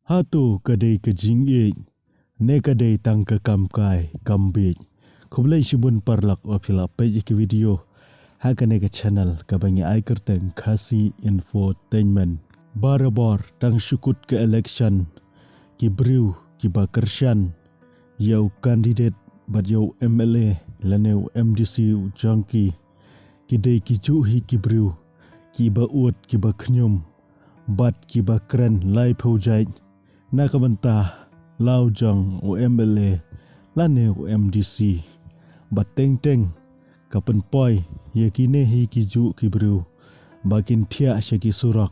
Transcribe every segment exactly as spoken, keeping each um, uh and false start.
Hato ka dei ka jingïeit ne ka dei tang ka kam kai kam bieit? Khublei shibun paralok ba phi la peit ïa ki video ha kane ka channel kaba ngi ai kyrteng Khasi Infotainment. Barabor tang shu kut ka election, ki briew kiba kyrshan ïa u candidate bad ïa u M L A lane u M D C u jong ki, ki dei kijuh hi ki briew kiba ud, kiba khñium bad kiba kren laiphew jait na ka bynta la u jong u M L A lane u M D C. Bad teng teng ka pynpoi ïa kine hi kijuh ki briew ba kin thiah sha ki surok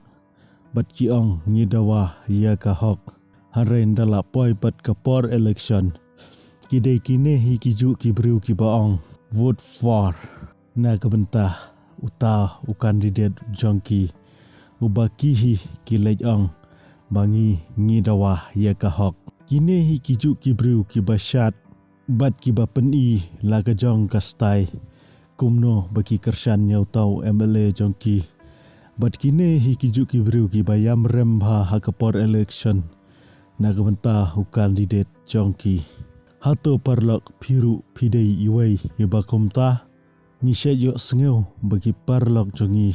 bad ki ong, ngi dawa ïa ka hok. Hynrei ynda la poi pat ka por election, ki dei kine hi kijuh ki briew kiba ong, vote for, na ka bynta uta u candidate jong ki, uba ki hi ki leit ong ba ngi, ngi dawa ïa ka hok. Kine hi kijuh ki briew kiba shad bad kiba pyni la ka jong ka stai kumno ba ki kyrshan ïa uta u M L A jong ki. Bad kine hi kijuh ki briew kiba ïam rem bha ha ka por election na ka bynta u candidate jong ki. Hato paralok phi ruh phi dei iwei iba kumta? Ngi shait ïohsngew ba ki paralok jong ngi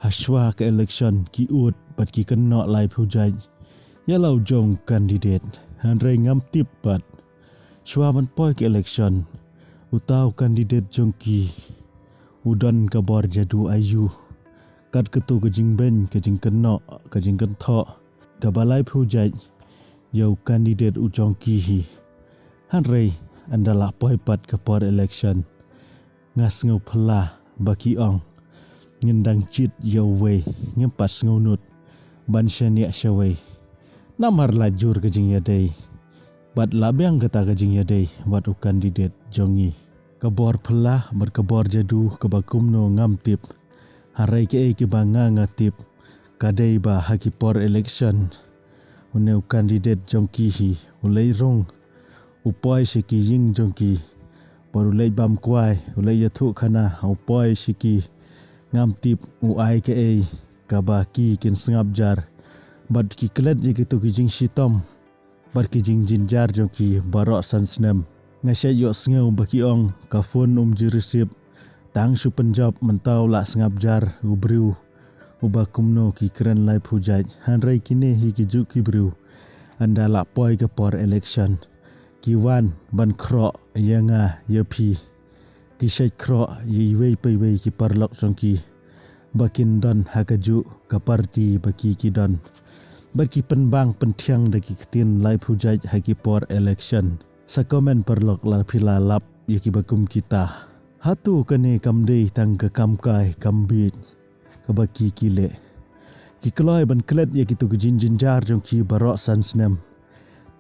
ha shuwa ka election ki ud bad ki kynnoh laiphew jait ïa la u jong candidate. Hynrei ngam tip pat, shuwa ban poi ka election, uta u candidate jong ki u don ka bor jadu aïu, kat katu ka jingbeiñ, ka jingkynnoh, ka jingkynthoh kaba laiphew jait ïa u candidate u jong ki hi. Hynrei ynda la poi pat ka por election, nga sngew phylla ba ki ong, ngin dang jied ïa uwei, ngim pat sngewnud ban shaniah shawei. Namar la jur ka jingïadei bad la biang kata ka jingïadei bad u candidate jong ngi. Ka bor phylla bad ka bor jadu kaba kumno ngam tip. Hynrei kaei kaba nga nga tip ka dei ba ha ki por election, une u candidate jong ki hi u leit rung, u poi sha ki ïing jong ki bad u leit bam kwai, u leit ïathuh khana, u poi sha ki. Ngam tip u ai kaei kaba ki kin sngap jar bad ki klet ïa kitu ki jingshitom bad ki jingjynjar jong ki baroh san snem. Nga shait ïohsngew ba ki ong ka phone um ju receive, tang shu pynjop mynta u la sngap jar u briew uba kumno ki kren laiphew jait. Hynrei kine hi kijuh ki briew, ynda la poi ka por election, ki wan ban khroh ïa nga ïa phi. Ki shait khroh ïa iwei pa iwei ki paralok jong ki ba kin don ha kajuh ka party ba ki ki don. Bad ki pynbang pynthiang da ki ktien laiphew jait ha ki por election. Sa comment paralok lada phi la lap ïa kiba kum kita. Hato kane kam dei tang ka kam kai kam bieit kaba ki ki leh? Ki kloi ban klet ïa kitu ki jingjynjar jong ki baroh san snem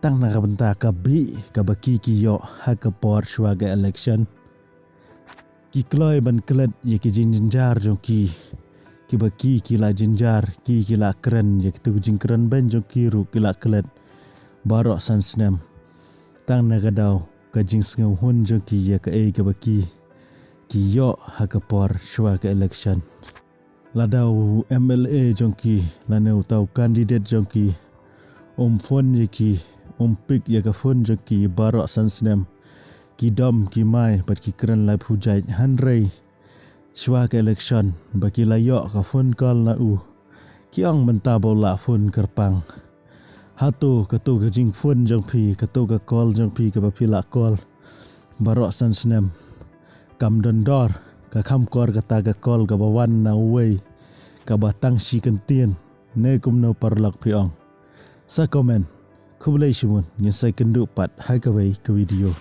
tang na ka bynta ka bih kaba ki ki ïoh ha ka por shuwa ka election. Ki kloi ban klet ïa ki jingjynjar jong ki, kiba ki ki la jynjar, ki ki la kren, ïa kitu ki jingkren beiñ jong ki ruh ki la klet baroh san snem. Tang na ka daw ka jingsngewhun jong ki ïa kaei kaba ki ki ïoh ha ka por shuwa ka election. Lada u M L A jong ki lane uta u candidate jong ki um phone ïa ki, um pick ïa ka phone jong ki baroh san snem, ki dom ki mai bad ki kren laiphew jait, hynrei shuwa ka election ba ki la ïoh ka phone call na u, ki ong mynta ba u la phone kyrpang. Hato katu ka jingphone jong phi, katu ka call jong phi kaba phi la call baroh san snem, kam don dor, ka kham kor kata ka call kaba wan na uwei kaba tang shi kyntien, ne kumno paralok phi ong? Sa comment. Khublei shibun, ngin sa ïakynduh pat ha kawei ka video.